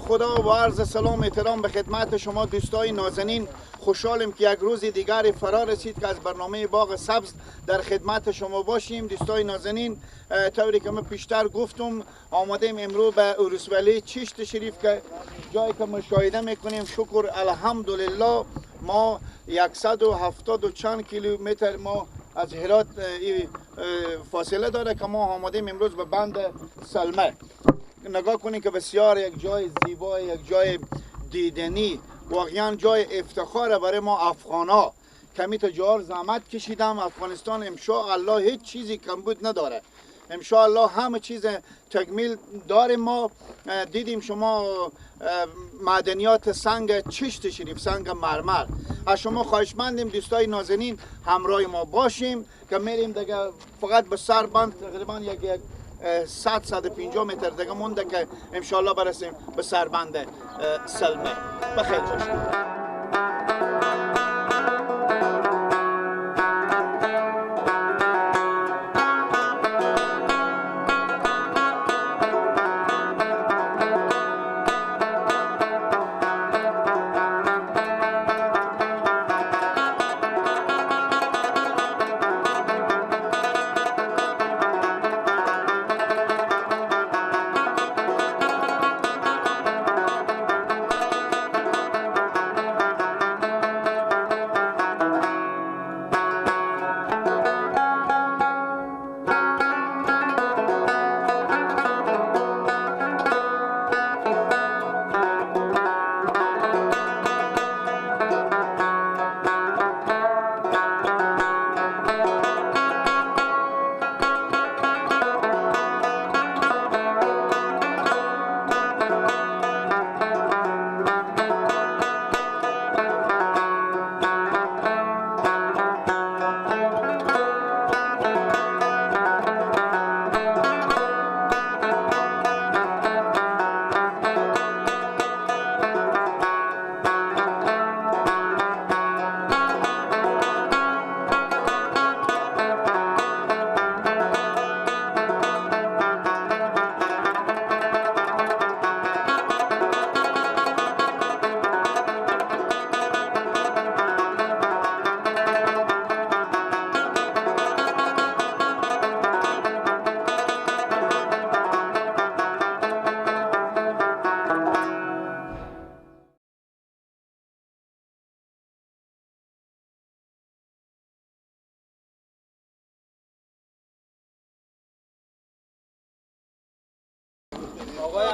خدا و عرض سلام و احترام به خدمت شما دوستای نازنین. خوشحالیم که یک روز دیگر فرا رسید که از برنامه باغ سبز در خدمت شما باشیم. دوستای نازنین، طوری که من پیشتر گفتم آمدیم امروز به ولسوالی چشت شریف که جایی که مشاهده میکنیم، شکر الحمدلله ما 170 و چند کیلومتر ما از هرات فاصله داره که ما آمدیم امروز به بند سلمه. نگاه کنید که بسیار یک جای زیبا، یک جای دیدنی، واقعا جای افتخاره برای ما افغانا. کمی تا جار زحمت کشیدم. افغانستان انشاءالله هیچ چیزی کمبود نداره، انشاءالله همه چیز تکمیل داریم. ما دیدیم شما معدنیات سنگ چشت شریف، سنگ مرمر. از شما خواهشمندیم دوستای نازنین همراه ما باشیم که میریم دیگه فقط به سر بند تقریبا یک 100-150 متر دیگه مونده که انشاءالله برسیم به سربند سلمه. بخیر باشید.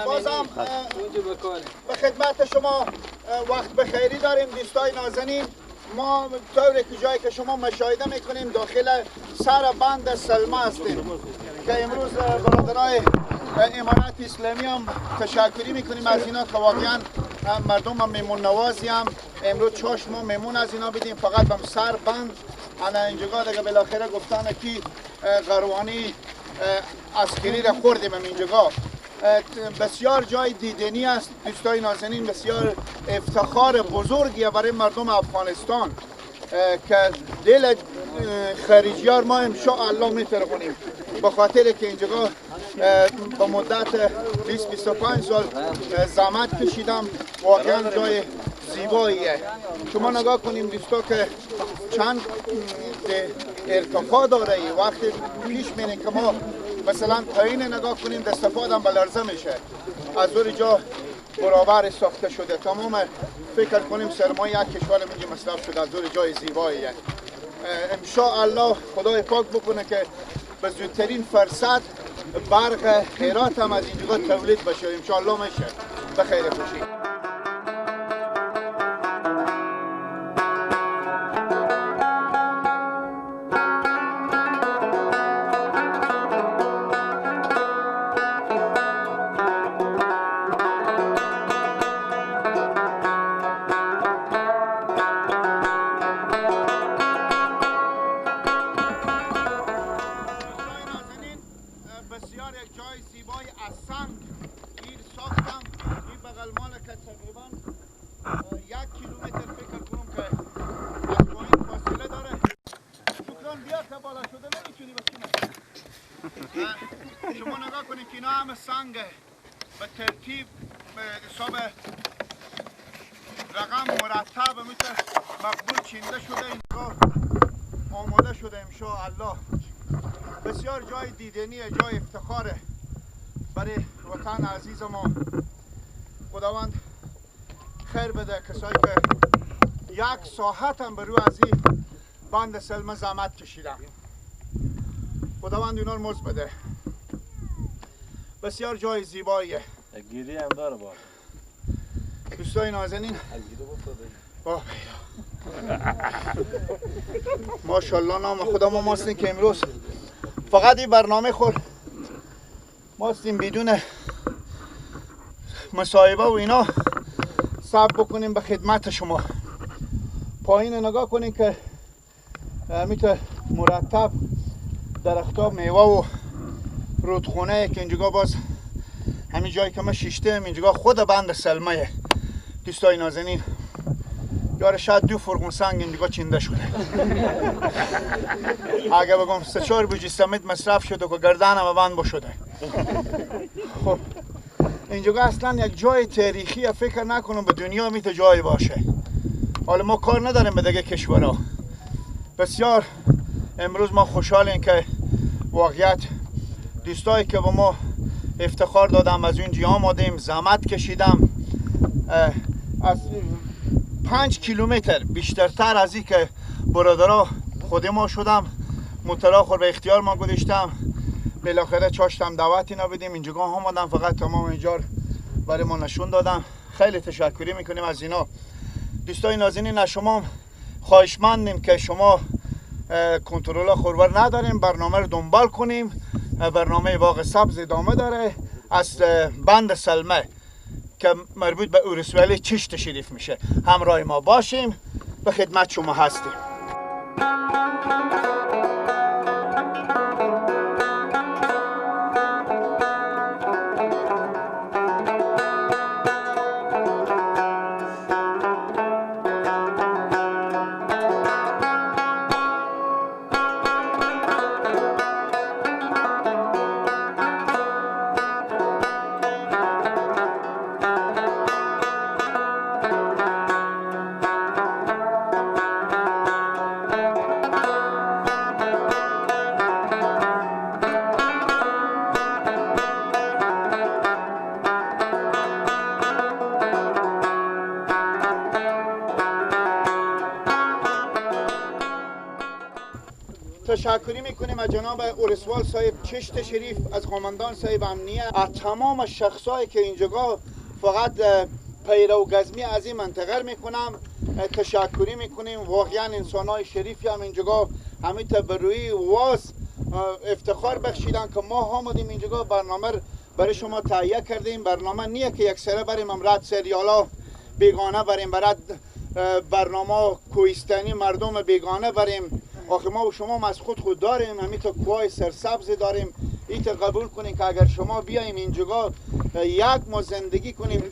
بازم به خدمت شما وقت بخیری داریم دوستای نازنین. ما طوری که جایی که شما مشاهده میکنیم داخل سر بند سلمه هستیم که امروز برادرای امارت اسلامی هم تشکری میکنیم از اینا که واقعا مردم هم میمون نوازی هم امروز چشم ما میمون از اینا بدیم. فقط هم سر بند انا اینجا دیگه بالاخره گفتن که قروانی عسکری را خوردیم اینجا. بسیار جای دیدنی است دوستای نازنین، بسیار افتخار بزرگیه برای مردم افغانستان که دل خارجیار ما انشاءالله میترغونیم، به خاطر که اینجا به مدت 20-25 سال زحمت کشیدم. واقعا جای زیباییه. شما نگاه کنیم دوستا که چند ارتفاع داره. وقتی پیش میریم که ما مثلا پایین نگاه کنیم دست پادم به لرزه میشه. از اون جا برابر ساخته شده. تمام فکر کنیم سرمایه یک کشور اینجا مصرف شده. از اون جای زیباییه. انشاءالله خدای پاک بکنه که به زودترین فرصت برق هرات هم از اینجا تولید بشه. انشاءالله میشه. به خیر خوشی. شما نگاه کنید که اینا همه سنگه به ترتیب به حساب رقم مرتب میتونه مقبول چینده شده، اینجا آماده شده انشاءالله. بسیار جای دیدنیه، جای افتخاره برای وطن عزیز ما. خداوند خیر بده کسایی که یک ساعت هم به روی از این بند سلمه زحمت کشیدم، خداوند اینا رو مزد بده. بسیار جای زیباییه. گیری هم داره با دوستای نازنین. با ماشاءالله نام خدا ما ماستیم که امروز فقط این برنامه خور ماستیم بدون مصاحبه و اینا صبر بکنیم به خدمت شما. پایین نگاه کنیم که میتونه مرتب درختها میوه و رودخونه که اینجا باز همین جایی که ما شیشتیم اینجا خود بند سلمه. دوستای نازنین یاره شاید 2 فرغون سنگ اینجا چینده شده. اگه بگم 3-4 بوجی سمت مصرف شده که گردنم بند بشده. خب اینجا اصلا یک جای تاریخی فکر نکنم به دنیا میته جای باشه. حالا ما کار نداریم به دیگه کشورها. بسیار امروز ما خوشحالیم که واقعیت دوستایی که با ما افتخار دادم از اونجا آمدیم، زحمت کشیدم، از 5 کیلومتر بیشترتر از این که برادرها خود ما شدم مطلع خور به اختیار ما گذاشتم، بالاخره چاشتم دعوت اینا بدیم اینجا آمدم، فقط تمام اینجا برای ما نشون دادم. خیلی تشکری میکنیم از اینا. دوستای نازنین از شما خواهشمندیم که شما کنترل خورور نداریم، برنامه رو دنبال کنیم. برنامه باغ سبز ادامه داره از بند سلمه که مربوط به اورسوالی چشت شریف میشه. همراه ما باشیم، به خدمت شما هستیم. تشکری میکنیم از جناب اورسوال صاحب چشت شریف، از قماندان صاحب امنیه، از تمام شخصایی که اینجا فقط پیرو گزمی از این منطقه میکنم تشکری میکنیم. واقعا انسانای شریفی هم اینجا همین تبروی واس افتخار بخشیدن که ما آمدیم اینجا برنامه برای شما تهیه کردیم. برنامه نیه که یک سره بریم امراد سریالا بیگانه بریم، برای برنامه کوهستانی مردم بیگانه بریم. آخه ما و شما از خود داریم، همین تا کوه سرسبز داریم. ایت قبول کنیم که اگر شما بیایم اینجا یک ما زندگی کنیم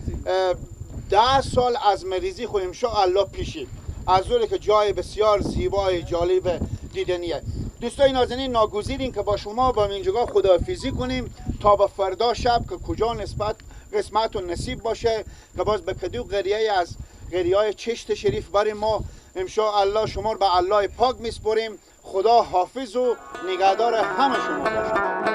10 سال از مریضی خو انشاءالله پیشیم، از دوره که جای بسیار زیبای جالب دیدنیه. دوستای نازنین ناگزیریم که با شما با اینجا خداحافظی کنیم تا با فردا شب که کجا نسبت قسمت و نصیب باشه که باز به کدو قریه از قریه چشت شریف برای ما انشاءالله شما رو به الله پاک میسپریم. خدا حافظ و نگهدار همه شما باشه.